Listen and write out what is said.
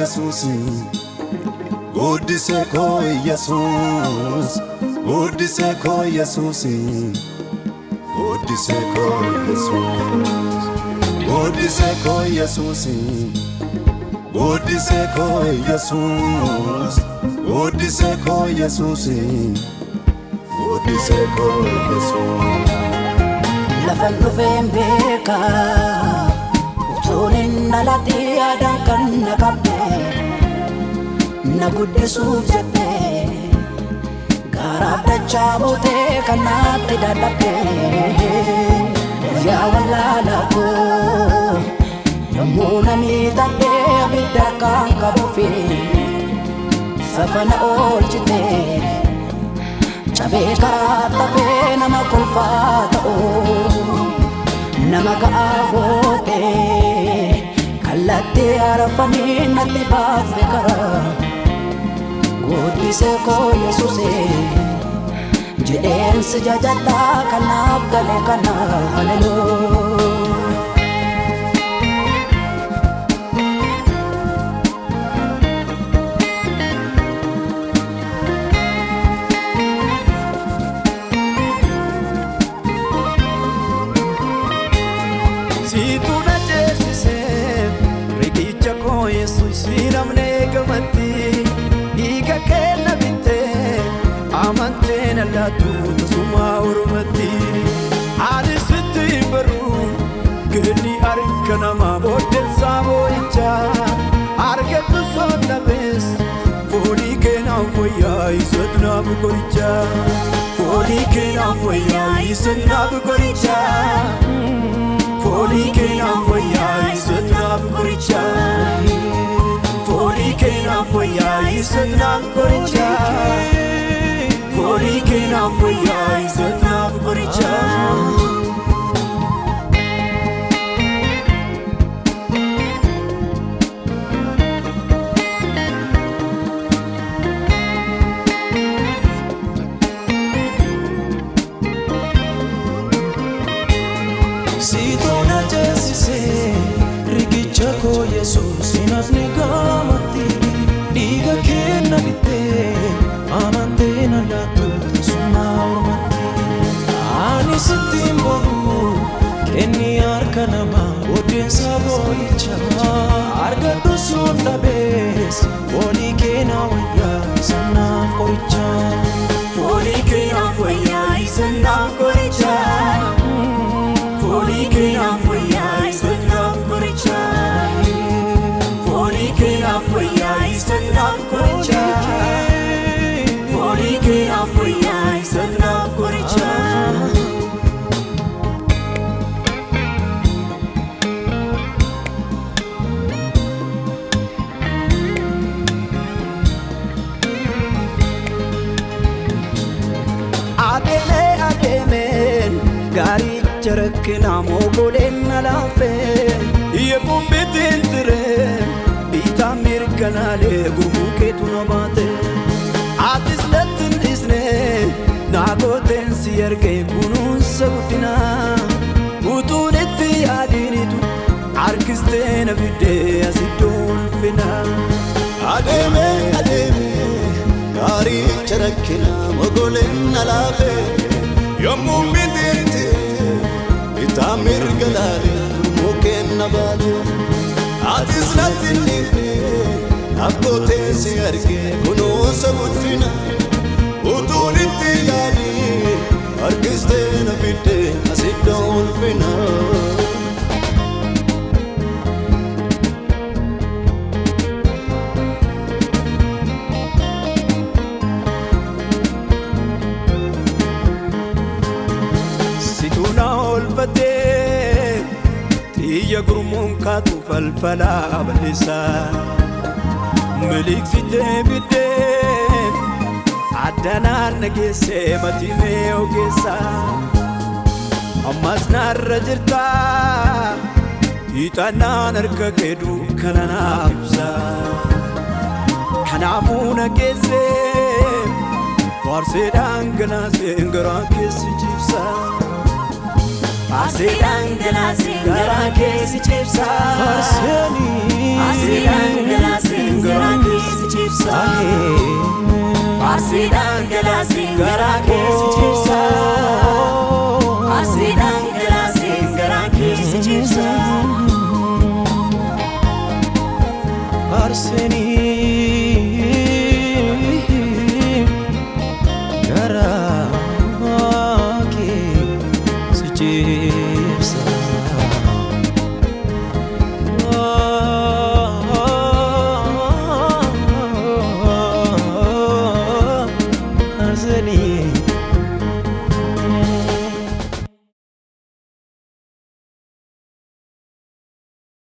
Yesuus, guddisee koo Yesuus, guddisee koo Yesuus, guddisee koo Yesuus, guddisee koo Yesuus, guddisee koo Yesuus, guddisee koo Yesuus, guddisee koo Yesuus. Lafan dhufeen beekaa, utuun hin dhalatin yaadaan kan na qabde, na guddisuuf jettee garaaf dachaa buutee kan naatti dadhabde. Guyyaa wallaalaa koo yommuu na miidhagdee, abidda kan qabuufi safana oolchite. Cabee karaa tafee nama kolfaa ta'u nama ga'aa goote. Kallattii arfanii natti baafte karaa. Guddisee koo Yesuuse jedheen si jajadhaa, kanaaf gale kana, haleluuyaa. Siitu na ceesisee riqicha koo Yesuus, namni gamatti dhiiga kee na bittee, amantee na laattu tasuma ormatti. Ani sitti hin baru kenni harka namaa booddeensaa boo'ichaa argadhu soon dhabees, foolii keenaan fayyaa isatu naaf qorichaa, foolii keenaan fayyaa isatu naaf qorichaa. Foolii keenaan fayyaa isatu naaf qorichaa. Foolii keenaan fayyaa isatu naaf qorichaa. Foolii keenaan fayyaa isatu naaf qorichaa. Siitu na ceesisee riqicha koo Yesuus, hin hafne gaamatti dhiiga kee na bittee, amantee na laattu tasuma ormatti. Ani sitti hin boru kenni harka namaa booddeensa boo'icha argadhu sun dhabees, foolii kee na wayyaa sanaaf qoricha. Foolii keenaan fayyaa isa naaf qorichaa. Foolii keenaan fayyaa isa naaf qorichaa. Foolii keenaan fayyaa isa naaf qorichaa. Foolii keenaan fayyaa isa naaf qorichaa. Adeemee adeemeen gaaricha rakkinaa mogoleen na laafee, yemmuu bitiin tireen bitaa mirganaalee gurmuu keetu na baate. Atis natti hin dhiisne, naa gooteen si ergee kunuunsa guddinaa, utuun itti yaadinitu harkistee na fiddee as iddoo ulfinaa. Adeemee adeemee gaaricha rakkinaa mogoleen na laafee, yommuu bitiitti bitaa mirga laalee gurmuu kenna baate. Atis natti hin dhiifne, naaf gootee si argee kunuunsa guddina, utuun itti yaadin harkistee na fiddee as iddoo ulfinaa. Situu na oolfatee xiyya gurmuun kaatu falfalaa balleessaa, miliqsitee fiddee addanaan na geessee matimee ogeessaa. Ammas narra jirtaa, hiixannaan harka kee dukkana naaf ibsa. Kanaafuu na geessee faarsee dhangalaaseen garaa keessi cibsa. Faarsee dhangalaaseen garaa keessi cibsa. Farseenii Faarsee dhangalaaseen garaa keessi ciibsa. Asii dhangalaaseen garaa keessi ciibsa. Arseenii.